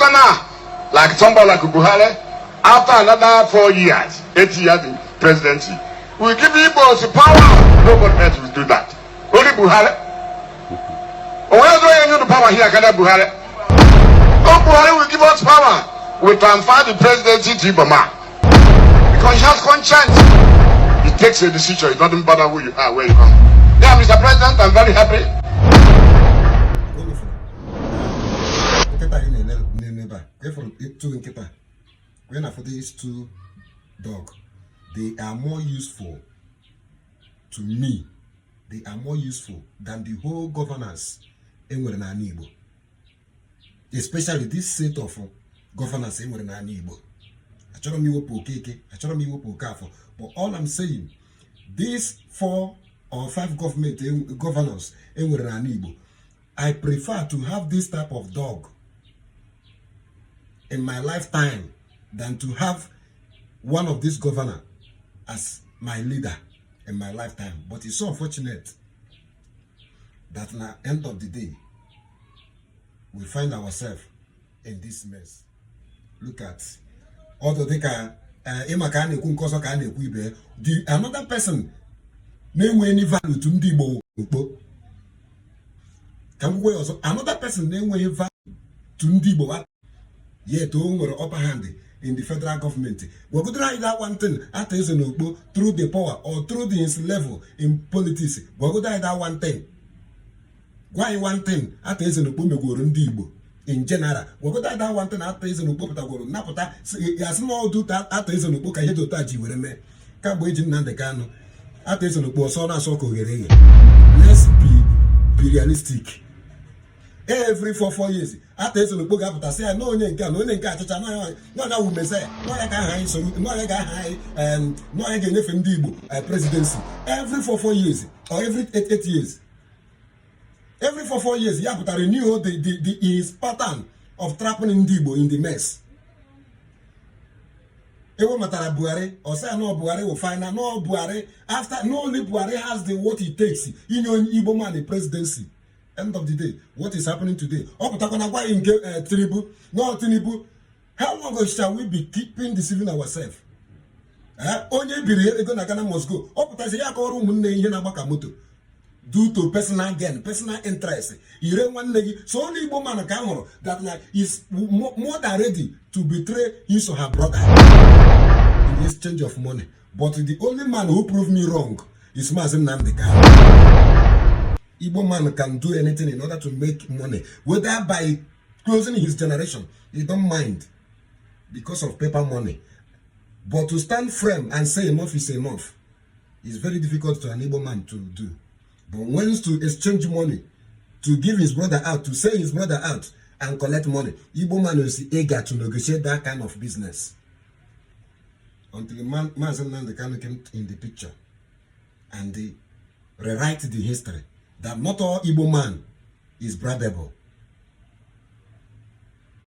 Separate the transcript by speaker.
Speaker 1: Northerner, like somebody like Buhari, after another 4 years, 8 years in presidency, will give Igbos power. Nobody else will do that. Only Buhari. Onwe onye nye unu power here karịa Buhari. Oh, Buhari will give us power. We transfer the presidency to Igbo man. Because he has conscience. He takes a decision. It doesn't bother who you are, where you come. Yeah, Mr. President, I'm very happy.
Speaker 2: Unu fụrụ nkịta anyị na-ene n'elu ebe a ka ịfụrụ two nkịta wee na for these two dog, they are more useful to me. They are more useful than the whole governance enwere n'ala Igbo, especially this set of governance enwere n'ala Igbo. Achọrọ m iwepụ Okeke, achọrọ m iwepụ Okafọ, but all I'm saying, these four or five government governors enwere n'ala Igbo, I prefer to have this type of dog in my lifetime than to have one of these governor as my leader in my lifetime. But it's so unfortunate that na end of the day, we find ourselves in this mess. Look at ọdụ dịka ịma ka a na-ekwu nke ọzọ ka a na-ekwu ibe the another person na-enwe any value to ndị Igbo mkpo ka m kwukwe ya ọzọ. Another person na-enweghị value to ndị Igbo, yet o nwere upper hand in the federal government. Gwagodoro anyị that one thing Arthur Eze na Ukpo, through the power or through the his level in politics, gwagodo anyị that one thing. Gwa anyị one thing Arthur Eze na Ukpo megworo ndị Igbo in general. Gwagodo anyị that one thing Arthur Eze na Ukpo pụtagworo napụta ya sị na ọdụ Arthur Eze na Ukpo ka ihe dị otu a ji were mee kamgbe eji Nnamdị Kanụ. Arthur Eze na Ukpo ọsọ na-asọ ka oghere eghe. Let's be realistic. Every 4 4 years, Arthur Eze na Ukpo ga-apụta sị ya na onye nke a na onye nke achịcha n'ọnya wụ Messiah, n'ọnya ga aha anyị soro, n'ọnya ga-aha anyị, n'ọnya ga-enyefe ndị Igbo presidency every 4 4 years or every 8 8 years. Every 4 4 years ya pụtara renew the his pattern of trapping ndị Igbo in the mess. Ewe matara Buhari, ọ sị ya na Buhari wụ final, no Buhari after, no, only Buhari has the what it takes inye onye Igbo man the presidency. End of the day, what is happening today? Ọ pụtakwa na gwa nke Tinubu, no Tinubu. How long shall we be keeping deceiving ourselves? Onye biri ego na Ghana must go, ọ pụtazi ya kọrọ ụmụnne ihe na-agba ka moto due to personal gain, personal interest, ire nwanne gị. So only Igbo man ka a hụrụ that na is more than ready to betray his or her brother in exchange of money. But the only man who proved me wrong is Mazi Nnamdi Kanu. Igbo man can do anything in order to make money, whether by closing his generation, he don't mind because of paper money. But to stand firm and say enough is enough is very difficult to an Igbo man to do. But when to exchange money, to give his brother out, to sell his brother out and collect money, Igbo man is eager to negotiate that kind of business. Until man, Mazi Nnamdi Kanu came in the picture and they rewrite the history that not all Igbo man is bribable.